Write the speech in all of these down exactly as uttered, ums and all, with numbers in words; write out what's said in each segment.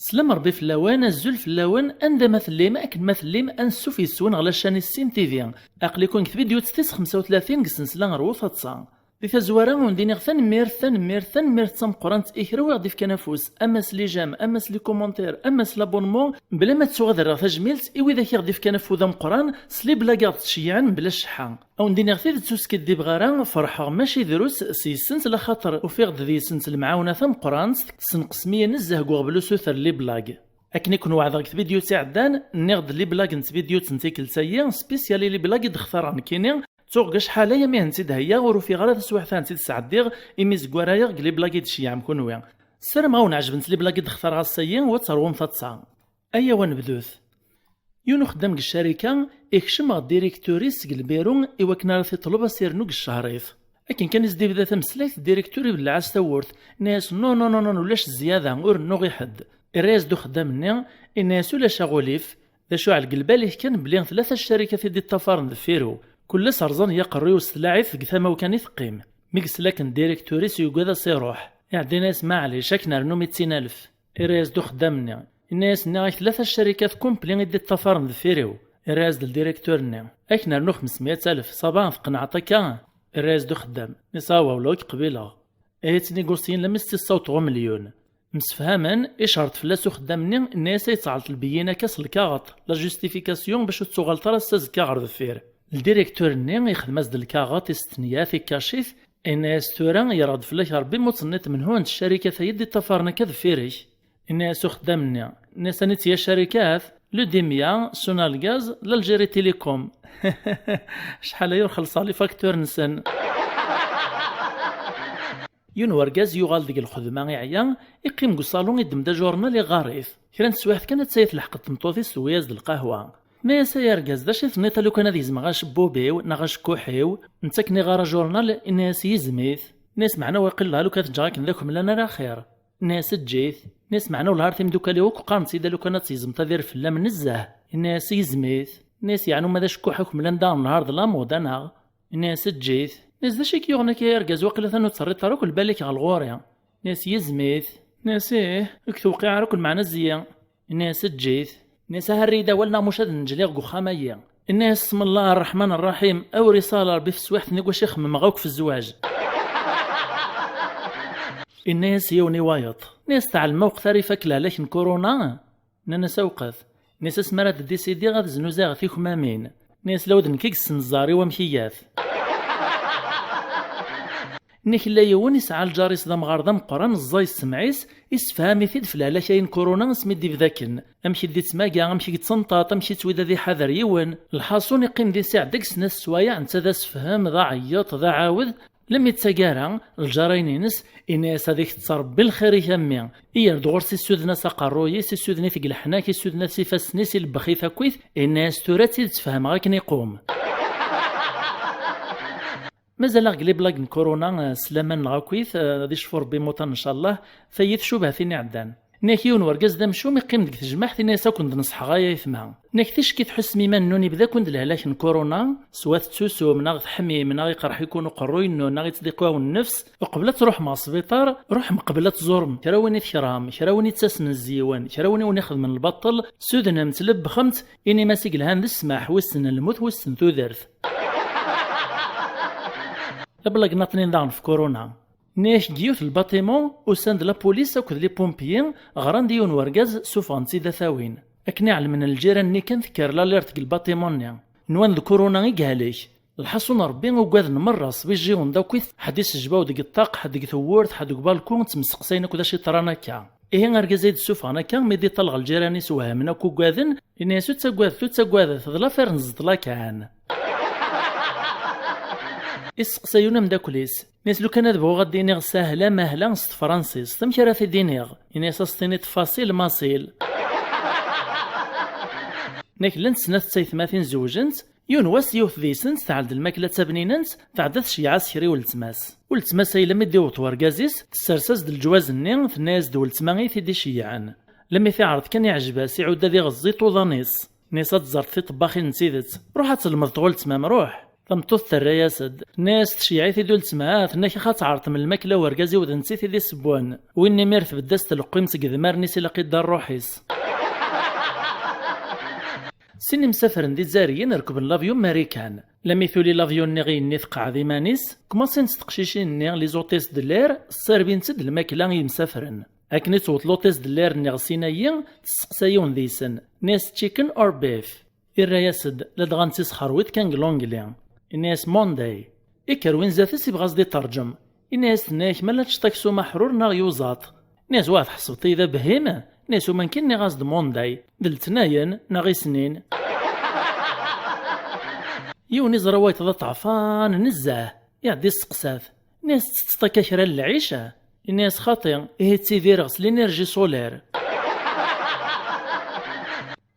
Slam Rebbi fell-awen, azul fell-awen, anda ma tellim, akken ma tellim, ansuf yes-wen ɣer la chaîne Issin T V. Aql-iken deg tvidyut tis xemsa u tlatin deg ssensla Rwu Taḍsa. Di tazwara, ur d-iniɣ tanemmirt, tanemmirt, tanemmirt d tameqqrant i kra wi ɣ-d-ifkan afus, ama s les j'aime, ama s les commentaires, ama s l'abonnement, bla ma ttuɣ ad rreɣ tajmilt i widak i ɣ-d-ifkan afud ameqqran s les blagues i ɣ-d-ttceyyiɛen mebla cceḥḥa. Ad wen-d-iniɣ tidet, ur skiddibeɣ ara, ferḥeɣ mačči drus s yis-sent, laxaṭer ufiɣ-d deg-sent lemɛawna tameqqrant, tessenqsem-iyi nezzeh deg uɣbel usuter n les blagues. Akken i ken-weɛdeɣ deg tvidyut iɛeddan, nniɣ-d les blagues n tvidyut n tikkelt-agi, spécial i les blagues i d-xtareɣ nekkini, ttuɣ deg acḥal aya mi hent-id-heyyaɣ ur ufiɣ ara taswiɛt ad hent-id-sɛeddiɣ, imi zegwarayeɣ deg les blagues i d-tceyyɛem kunwi. Ssarameɣ ad wen-ɛejbent les blagues i d-xtareɣ ass-agi, u ad teṛwum taḍsa. Ayaw ad nebdut. Yiwen uxeddam deg ccarika ikcem ɣer directeur-is seg lbiru i wakken ara t-iṭleb ad s-irnu deg ccehrit. Akken kan i s-d-ibda tameslayt, directeur ibelleɛ-as tawwurt, yenna-yas: "Non, non, non, non, ulac zzyada, ur rennuɣ i ḥedd." Irra-yas-d uxeddam-nni, yenna-yas: "Ulac aɣulif, d acu ɛelg lbal-ik kan belli tlata ccarikat i d-iṭṭafaren deffir-iw, kul ass rẓan-iyi aqerruy-iw s tlaɛit deg tama-w kan i teqqim." Mi yesla akken directeur-is yugad ad s-iruḥ, iɛedda yenna-yas: "Maɛlic, akken rnu mittin alef." Irra-yas-d uxeddam-nni, yenna-yas: "Nniɣ-ak tlata ccarikat complet i d-iṭṭafaren deffir-iw." Irra-yas-d ldirektur-nni: "Akken rnu xemsmya alef, ça va, tqenɛeḍ akka?" Irra-yas-d uxeddam, yenna-yas: "Awa, ula ur k-qbileɣ." Ihi ttnigusyin lammi s-tt-issaweḍ ɣer umelyun. Msefhamen, icerḍ fell-as uxeddam-nni, yenna-yas ad yettɛelleḍ lbeyyina akka s lkaɣeṭ, la justification, bac ur tettuɣaleḍ ara ass azekka ɣer deffir. Ldirektur-nni ixdem-as-d lkaɣeṭ, istenyat, ikkacit, yenna-yas: "Tura yerɣ-d fell-ak Rebbi ma ur tenniḍ menhu-nt ccarikat-ayi d-iṭṭafaren akka deffir-k." Yenna-yas uxeddam-nni, yenna-yas: "Aniti a ccarikat?" "L'Eudemia, Sonalgaz, l'Algérie Télécom." Acḥal aya ur xellṣeɣ les factures-nsen. Yiwen wergaz yuɣal deg lxedma, iɛya, iqqim deg uṣalu, iddem-d ajurnal, iɣar-it. Kra n teswiɛt kan, atta-yi tleḥq-d tmeṭṭut-is, tewwi-yas-d lqahwa. Tenna-yas: "Ay argaz, d acu i tenniḍ a lukan ad gezmeɣ acebbub-iw neɣ acekkuḥ-iw? Netta akken iɣar ajurnal." Yenna-yas: "Yezm-it." Yenna-yas: "Meɛna waqil lɛaluk ad ǧǧeɣ akken d akemlan ara xir." Yenna-yas: "Eǧǧ-it." Yenna-yas: "Meɛna wellah ar timeddukal-iw akk qqarent-id a lukan ad tezmeḍ ad irfel am nezzeh." Yenna-yas: "Yezm-it." Yenna-yas: "Yeɛni uma d acekkuḥ akemlan daɣen lhar d lamuḍ, anaɣ?" Yenna-yas: "Eǧǧ-it." Yenna-yas: "D acu i k-yuɣen akka ay argaz, waqila ta ur terriḍ ara akk lbal-ik ɣer lɣur-i?" Yenna-as: "Yezm-it." Yenna-as: "Ih, ur k-tewqiɛ ara akk lmeɛna zzi." Yenna-as: "Eǧǧ-it." Yenna-as: "Aha, err-iyi-d awal neɣ muc ad nnejliɣ deg uxxam-agi." Yenna-as: "Bismillah arreḥman rraḥim, awer iṣal Rebbi f teswiɛt-nni wacu ixemmem ɣa akk f zzwaǧ." Yenna-as yiwen i wayeḍ. Yenna-as: "Tɛelmem awqet ara ifak lehlak n kuruna?" Nnan-as: "Awqet?" Nnan-as: "Asmi ara d-disidiɣ ad znuzayeɣ tikmamin." Nnan-as: "La, d nekk i yessen ẓẓar-iw amek iyyat." Nnak illa yiwen isɛa lǧar-is d amɣar d ameqqran, ẓẓay ssemɛ-is, issefham-it-id f lehlak-ayi n kuruna asmi d-ibda akken. Amek i d-ittmaga, amek i yettenṭaṭ, amek i yettwida ad iḥader yiwen. Lḥaṣun iqqim di siɛd deg snat swayeɛ, netta d asefhem, d aɛeyyeṭ, d aɛawed, Lemmi d taggara, lǧar-ayen-ines, inna-yas: "Ad ak-tetter Rebbi lxir-ik a mmi." Iyer-d ɣur-s, issuden-as aqerruy-is, issuden-it deg leḥnak, issuden-as ifassen-is, ilebbex-it akkit, inna-yas: "Tura d tidet fehmeɣ akken iqum." Mazal-aɣ deg les blagues n Corona, eh, s laman-nneɣ akkit, eh, ad icfu Rebbi imuṭan, ncallah, tayi tcuba tin iɛeddan. Nnak yiwen wergaz d amcum iqqim deg tejmaɛt, inna-yas: "Ad ken-d-neṣḥeɣ ay aytma. Nnak ticki tḥussem iman-nnun ibda-ken-d lehlak n kuruna, swat tettusum, neɣ teḥmim, neɣ iqerḥ-iken uqerruy-nnun, neɣ ittdiq-awen nnefs, uqbel ad truḥem ɣer sbiṭar, ruḥem qbel ad tẓurem kra win i tkerhem, kra win ittasmen zzi-wen, kra win i wen-ixedmen lbaṭel, sudnem-t, lebbxem-t, inim-as i yelhan d ssmaḥ, wissen lmut, wissen tudert." Ablag naṭnin daɣen f kuruna. Nnak deg yiwet n lbatimu, usan-d la police akked les pompiers, ɣran-d yiwen wergaz, sufɣen-t-id ad t-awin. Akken i ɛelmen lǧiran-nni kan, tekker l'alerte deg lbatimu-nni. Nwan d kuruna i yehlek. Lḥaṣun Rebbi ugaden merra, sbijiwen-d akkit, ḥedd isejbaw deg ṭṭaq, ḥedd deg tewwurt, ḥedd deg balku, ttmesteqsayen akk d acu yeḍran akka. Ihi argaz ay d-ssufɣen akka, mi d-iṭal ɣer lǧiran-is, wehmen akk, ugaden, inna-yas: "Ur ttaggadet, ur ttaggadet, d l'affaire n ẓẓeṭla kan." Isteqsa yiwen ameddakel-is, inna-yas: "Lukan ad bɣuɣ ad d-iniɣ sahla mahla s tefransist, amek ara t-id-iniɣ?" Inna-yas: "Ad s-tiniḍ facile macile." Nnak llant snat d taytmatin zewjent, yiwen wass yiwet deg-sent tɛell-d lmakla d tabninent, tɛedda tceyyeɛ-as kra i weltma-s. Weltma-s ay lammi d-iweḍ wergaz-is, tessers-as-d leǧwaz-nni, tenna-yas d weltma i t-id-iceyyɛen. Lammi t-iɛreḍ kan iɛjeb-as, iɛudd ad iɣeẓẓ iṭuḍan-is. Nnis ad tẓert tiṭebbaxin n tidet. Ruḥ ad telmeḍ weltma-m, ruḥ. Tameṭṭut terra-yas-d, tenna-yas tceyyeɛ-it-id uletma-s, tenna-k ax ad tɛerḍem lmakla n urgaz-iw d netta i t-id-isewwen. Win imir tbedd-as tleqqimt seg idmaren-is, ilaq-it-id rruḥ-is. Sin imsafren d izzariyen rekben l'avion n Marikan. Lami tuli l'avion-nni i yenni tqeɛɛed iman-is, kmasin-tt teqcicin-nni, les hôtesses de l'air, ssarbin-tt-id lmakla i yimsafren. Akken i tewweḍ l'hôtesse de l'air-nni ɣer Sinayi, testeqsa yiwen deg-sen, tenna-yas chicken or beef? Irra-yas-d, ladɣa netta isexxer-wit kan deg l'anglais. Yenna-yas Monday. Ikker win zdat-s ibɣa ad s-d-iterǧem. Yenna-yas, tenna-yak ma la teččeḍ aksum aḥrur neɣ yuẓaṭ? Yenna-yas, wah, tḥesbeḍ-iyi d abhim? Yenna-yas, uman kan nniɣ-as-d Monday, d letnayen neɣ isnin. Yiwen iẓra wayeḍ d aṭɛefan nezzeh, iɛedda isteqsa-t, yenna-yas, tettetteḍ akka kra n lɛica? Yenna-yas, xaṭi, ihi ttidireɣ s l'énergie solaire.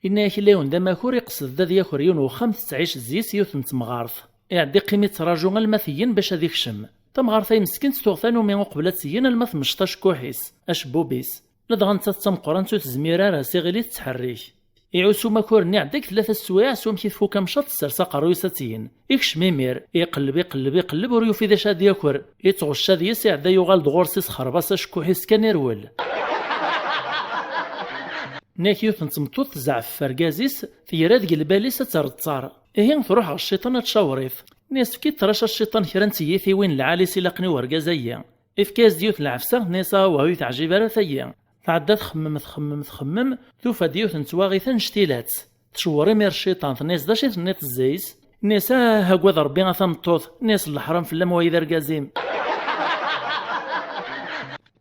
Yenna-yak illa yiwen d amakur iqsed-d ad yaker yiwen n uxxam tettɛic zzi-s yiwet n temɣart. Iɛedda iqqim ittraǧu alma teyyen bac ad ikcem. Tamɣart-a meskint tuɣ tanumi uqbel ad teyyen alma tmecceḍ acekkuḥ-is, acebbub-is. Ladɣa nettat d tameqqrant ur tezmir ara, s iɣil i tettḥerrik. Iɛuss umakur-nni iɛedda deg tlata teswiɛt s wamek i tfuk ameccaṭ tessers aqerruy-is ad teyyen. Ikcem imir, iqelleb, iqelleb, iqelleb, ur yufi d acu ad yaker. Ittɣecca deg-s, iɛedda yuɣal-d ɣur-s isexreb-as acekkuḥ-is kan irwel. Nnak yiwet n tmeṭṭut tzeɛf ɣef urgaz-is, tegra deg lbal-is ad terr ttaṛ. Ihi truḥ ɣer cciṭan ad tcawṛ-it. Nni-as, efk-id ṭrac a cciṭan kra n tyitiwin lɛali-s ilaqen i urgaz-agi. Ifka-yas-d yiwet n lɛefsa, nni-as, awah, ur yi-teɛjib ara tagi. Tɛedda txemmem, txemmem, txemmem, tufa-d yiwet n twaɣit annect-ilatt. Tcewwer imir cciṭan, tenna-yas, d acu i tenniḍ zzi-s? Nni-as, ah, agad Ṛebbi a tameṭṭut. Nni-as, leḥṛam fell-am wayi d argaz-im.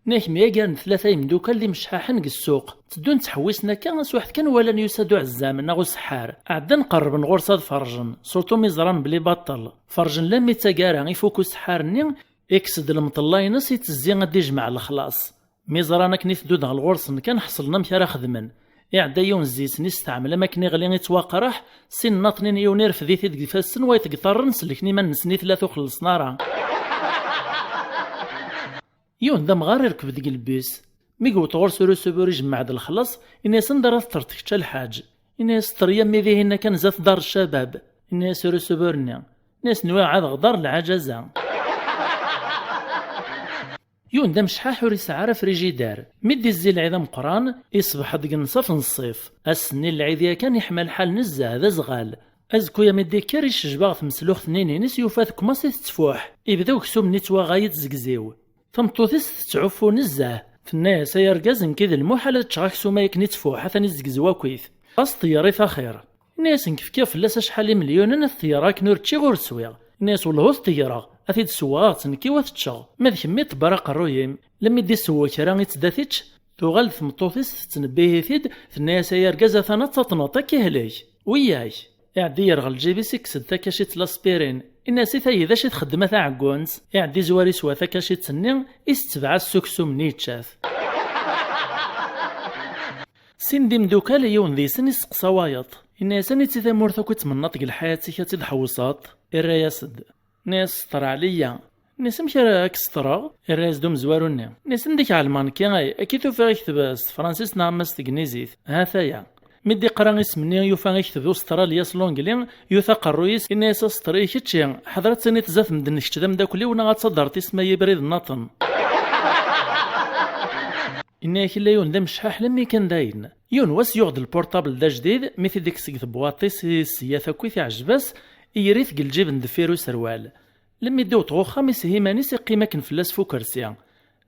Nni-ak myagaren tlata yemdukal d imecḥaḥen deg ssuq. Tteddun ttḥewwisen akka, taswiɛt kan walan yusa-d uɛezzam neɣ useḥḥar. Ɛeddan qerrben ɣur-s ad ferrjen, surtout mi ẓran belli baṭel. Ferrjen lammi d taggara, ifuk useḥḥar-nni, ikkes-d lemṭella-ines, ittezzi ad d-ijmeɛ lexlaṣ. Mi ẓran akken i teddu-d ɣer ɣur-sen kan, ḥeṣlen amek ara xedmen. Iɛedda yiwen zzi-sen, isteɛmel am akken iɣli ittwaqraḥ, sin nnaṭnin, yiwen irfed-it-id deg ifassen, wayeḍ deg iṭarren, selken iman-nsen i tlata ur xellṣen ara. Yiwen d amɣar irkeb deg lbus. Mi yewweḍ ɣur-s urusubur ijemmeɛ-d lexlaṣ, yenna-yas, anda ara teṭṭreḍ kečč a lḥaǧ? Yenna-yas, ṭṭer yammi dihin kan zdat dar ccabab. Yenna-yas urusubur-nni. Yenna-yas, nwiɣ ɛad ɣdar lɛaǧaza. Yiwen d amecḥaḥ ur yesɛi ara frigidaire. Mi d-izzi lɛid ameqqran, iṣbeḥ-d deg nnṣaf n ṣṣif. Ass-nni n lɛid yakan iḥma lḥal nezzeh, d azɣal. Azekka-ya mi d-ikker, icejba ɣer tmesluxt-nni-ines, yufa tekmaṣ i tettfuḥ. Ibda uksum-nni yettwaɣay-d zegziw. Tameṭṭut-is tettɛuffu nezzeh. Tenna-yas, ay argaz, nekk i d lmuḥal ad ččeɣ aksum-a akken ittfuḥ, atan izzegzew akkit. Ɣas ṭeyyer-it axir. Yenna-yas, nekk fkiɣ fell-as acḥal imelyunen ad t-ṭeyyreɣ akken ur ččiɣ ur swiɣ. Yenna-yas, wellah ur t-ṭeyyreɣ, ad t-id-ssewweɣ ad ɣ-tt nekk i wa teččeɣ. Ma d kemmi ṭebber aqerruy-im. Lemmi d-isseww kra i tt-da tičč. Tuɣal-d tmeṭṭut-is tettnebbihi-t-id, tenna-yas, ay argaz, atan ad taṭneḍ, ad k-ihlek. Wiyyak! Iɛeddi yerɣel lǧib-is, ikkes-d takacit n laspirin. Inna-as i tayi, d acu i txeddem a taɛeggunt? Iɛeddi zwar iswa takacit-nni, istebbɛ-as s uksum-nni yečča-t. Sin d imdukal, yiwen deg-sen isteqsa wayeḍ. Inna-yas, aniti tamurt akk i tmennaḍ deg lḥayat-ik ad tt-id-tḥewṣeḍ? Irra-yas-d. Nni-as, sṭer ɛliya. Nni-as, amek ara k-sṭreɣ? Irra-yas-d umezwaru-nni. Nni-as, anda i k-ɛelmeɣ nekki, ay, akka i t-ufiɣ ikteb s tefransist neɣ ma s tegnizit? Ha-t-aya. Mi d-iqra isem-nni, yufa ikteb Ustralya s l'anglais, yuta aqerruy-is, yenna-yas, a sṭer, i kečči, ḥader ad tiniḍ zdat medden kečč d ameddakel-iw neɣ ad tadreḍ isem-ayi abrid nnaṭen. Yenna-yak illa yiwen d amecḥaḥ lammi kan dayen. Yiwen wass yuɣ-d lpurṭabl d ajdid, mi t-id-ikkes deg tebwaṭ-is, i ssiyat akk i t-iɛjeb-as, iger-it deg lǧib n deffir userwal. Lemmi d-iwweḍ ɣer uxxam, isehhi iman-is, iqqim akken fell-as f ukersi.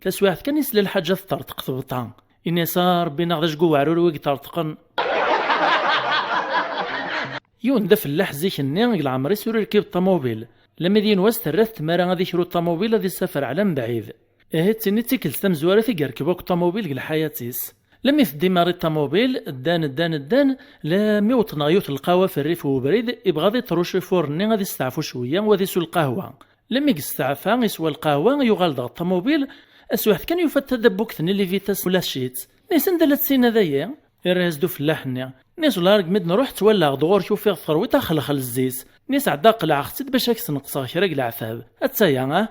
Taswiɛt kan, isla lḥaǧa teṭṭerṭeq tebṭa. Ini-as, a Ṛebbi, neɣ d ajgu weɛrur wi yeṭṭerṭqen? Yiwen d afellaḥ zik-nni, deg leɛmer-is ur irkib ṭamubil. Lemmi d yiwen wass terra-t tmara ad ikru ṭamubil, ad isafer ɛla mebɛid. Ihi d tin i d tikkelt tamezwarut i yerkeb akk ṭamubil deg lḥayat-is. Lemmi teddi Mari ṭamubil, ddan, ddan, ddan, lemmi wwḍen ɣer yiwet n lqahwa f rrif n ubrid, ibɣa ad iṭṭer ucifuṛ-nni ad isteɛfu cwiya u ad isu lqahwa. Lemmi yesteɛfa, iswa lqahwa, yuɣal-d ɣer ṭamubil, taswiɛt kan yufa-d tadabbukt-nni livitas ulac-itt. Nni-as, anda la tessinad aya? Irra-yas-d ufellaḥ-nni. Nni-as, wellah, argmi d-nruḥ ttwalaɣ-d ɣur-k ufiɣ terwiḍ axelxel zzi-s. Nni-as, ɛedda aql-aɣ-tt-id bac ad k-sneqseɣ kra deg leɛtab. Atta-ya, ah?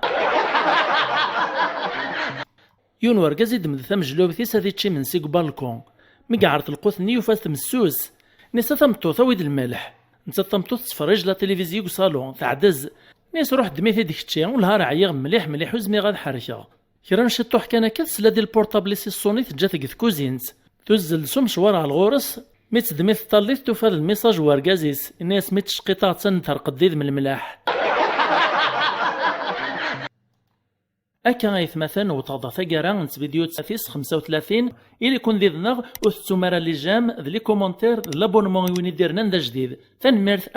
Yiwen wergaz idem-d tamejlubt-is ad ičč imensi deg ubalku. Mi yeɛreḍ lqut-nni, yufa-t messus. Nni-as, a tameṭṭut, awi-d lmelḥ. Nettat tameṭṭut tettferrij la télévision deg usalon, teɛdez. Nni-as: "Ruḥ ddem-it-id kečči, wellah ar ɛyiɣ mliḥ mliḥ, ur zmireɣ ad ḥerkeɣ." Kra n ciṭuḥ kan akka, tesla-d i lpurṭabl-is iṣṣun-it, teǧǧa-t deg tkuzint. Tuzzel-d s umecwar ɣer ɣur-s, mi teddem-it teṭṭallit, tufa d lmisaj n urgaz-is, yenna-as: "Mi ttcqitaɣ, attan terqed d idem lemlaḥ." Akka ay atmaten, wwḍeɣ-d ɣer taggara n tvidyu tis xemsa u tlatin. Ili-ken did-neɣ, ur tettum ara les j'aime, d les commentaires, d l'abonnement i win i d-irnan d ajdid. Tanemmirt.